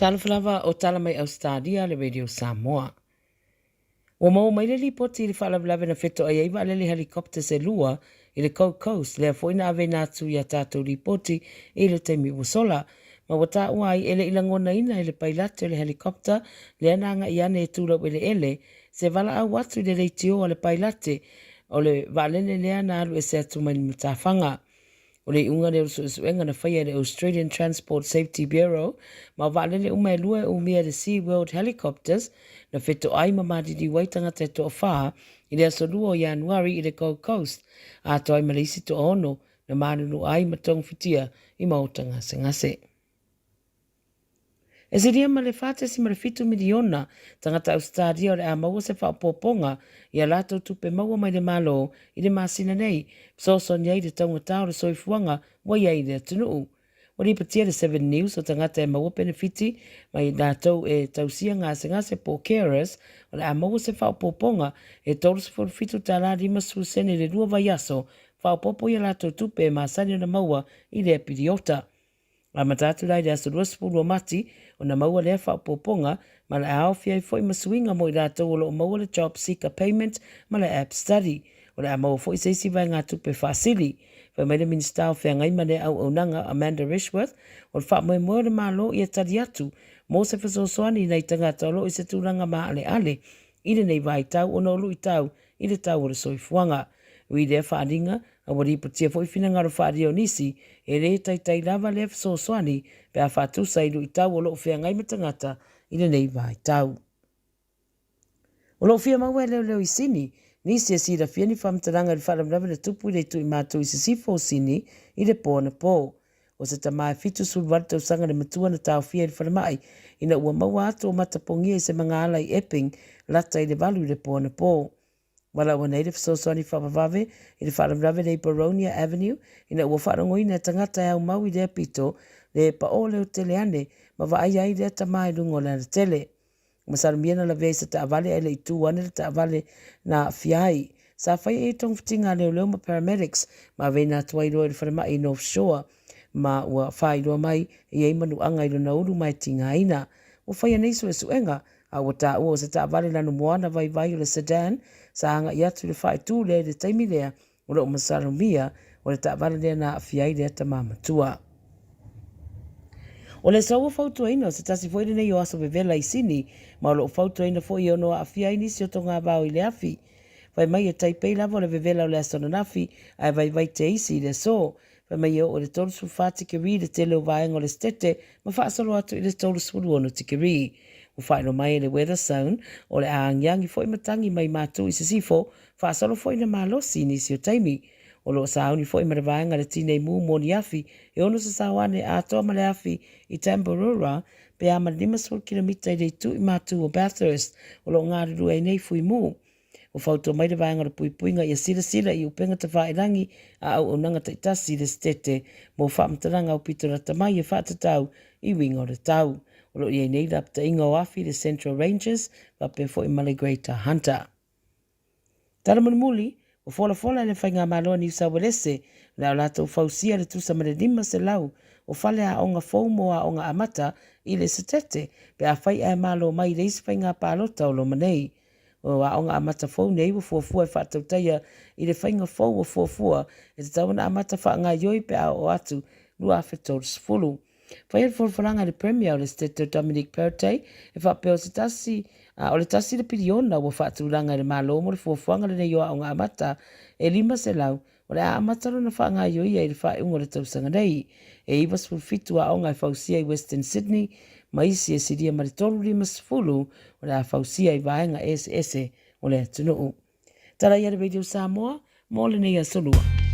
Talofa lava o tala mai Ausetalia le Radio Samoa. Ua maua mai le lipoti i le faalavelave na fetoai ai vaalele helicopters e lua i le Gold Coast, lea foi na aveina atu i a tatou lipoti i le taimi ua sola. Ma ua taua ai e le i lagonaina e le pailate o le helicopter lea na agai ane e tu laueleele se valaau atu i le leitio a le pailate o le vaalele lea na alu ese atu mai le matafaga. O le iuga lea o le suesuega na faia e le Australian Transport Safety Bureau ma o vaalele uma e lua e umia e le Sea World Helicopters na fetoai ma maliliu ai tagata e toafa i le aso 2 o Ianuari i le Gold Coast, atoa ai ma le isi toaono na malulu ai ma togafitia i maota gasegase. E silia ma le 4.7 miliona tagata Ausetalia o le a maua se faaopoopoga i a latou tupe maua mai le Malo i le masina nei, fesoasoani ai i le taugata o le soifuaga ua i ai i le atunuu. Ua lipotia le Seven News o tagata e maua penefiti mai latou e tausia gasegase po o carers o le a maua se faaopoopoga e $37.50 sene i le lua vaiaso faaopoopo i a latou tupe e masani ona maua i lea piliota. Amata atu la i le aso 20 o Mati ona maua lea faaopoopoga ma le a aofia ai foi ma suiga mo i latou o lo o maua le Job Seeker Payment ma le App Study. O le a maua foi se isi vaegatupe faasili. Fai mai le Minisita o Feagai ma le Auaunaga Amanda Rishworth, o le faamoemoe o le Malo ia tali atu mo se fesoasoani i nai tagata o lo o i se tulaga maaleale i lenei vaitau ona o luitau i le tau o le soifuaga. Ui i lea faaaliga, a ua lipotia foi finagalo faaalia o nisi, e le taitai lava lea fesoasoani pe a faatusa i luitau o lo o feagai ma tagata i lenei vaitau. O lo o fia maua e leoleo i Sini, nisi e silafia ni faamatalaga i le faalavelave na tupu i le itu i matou i sisifo o Sini i le po anapo. O se tama e 78 tausaga le matua na taofia i le falemai ina ua maua atu o matapogia i se magaala i Epping lata i le 8 i le po anapo. Valaau nei le fesoasoani faavavave i le faalavelave lea i Boronia Avenue ina ua faalogoina e tagata e aumau i lea pito le paʻō leo tele ane ma vaaia ai lea tama i luga o le alatele. Masalomia na lavea i se taavale ae le i tu ane le taavale na aafia ai. Sa faia i ai togafitiga a leoleo ma paramedics ma aveina atu ai loa i le falemai i North Shore ma ua faailoa mai e i ai manuaga i lona ulu ma e tigaina. Ua faia nei suesuega a ua taua o se taavale lanumoana vaivai o le sedan sa agai atu i le faaitu lea i le taimi lea o lo o masalomia o le taavale lea na aafia ai lea tama matua. O le aso ua fautuaina o se tasi foi lenei o aso vevela i Sini ma o lo o fautuaina foi e ono aafia ai nisi o togavao i le afi. Fai mai e taipei lava o le vevela o le aso ananafi ae vaivai te isi i le aso. Fai mai e oo i le 34 tikeri le tele o vaega o le setete ma faasolo atu i le 36 tikeri. Ua faailoa mai e le Weather Zone o le a agiagi foi matagi mai matu i sisifo, faasolo foi na malosi i nisi o taimi. O lo o sauni foi ma le vaega le tinei mu moniafi e ono sasao ane atoa ma le afi i Tambaroora pe a ma le 50 kilomita i le itu i matu o Bathurst o lo o galulue ai nei fui mu. Ua fautua mai le Vaega o le Puipuiga ia silasila i upega tafailangi a auaunaga taitasi i le setete mo faamatalaga aupito lata mai e faatatau i uiga o le tau. O lo o i ai nei lapataiga o afi i le Central Ranges faapea foi ma le Greater Hunter. Tala mulimuli, ua folafola e le Faigamalo a Niu Sauelese o le a latou fausia le tusa ma le 500 o fale aoga fou mo aoga amata i le setete pe afai ae malo mai i le isi faiga palota o loma nei. O aoga amata fou nei ua fuafua e faatautaia i le faiga fou ua fuafua e tatau ona amata faagaoioi pe a oo atu 2030. Faia le folafolaga e le Premier o le Setete o Dominic Perrottet e faapea o se tasi o le tasi le piliona ua faatulaga e le Malo mo le fuafuaga lenei o aoga amata e 500 O le a amata lona faagaoioia i le faaiuga o le tausaga nei. E 97 aoga e fausia i Western Sydney ma isi e silia ma le 350 o le a fausia i vaega eseese o le atunuu. Tala ia le Radio Samoa mo lenei aso Lua.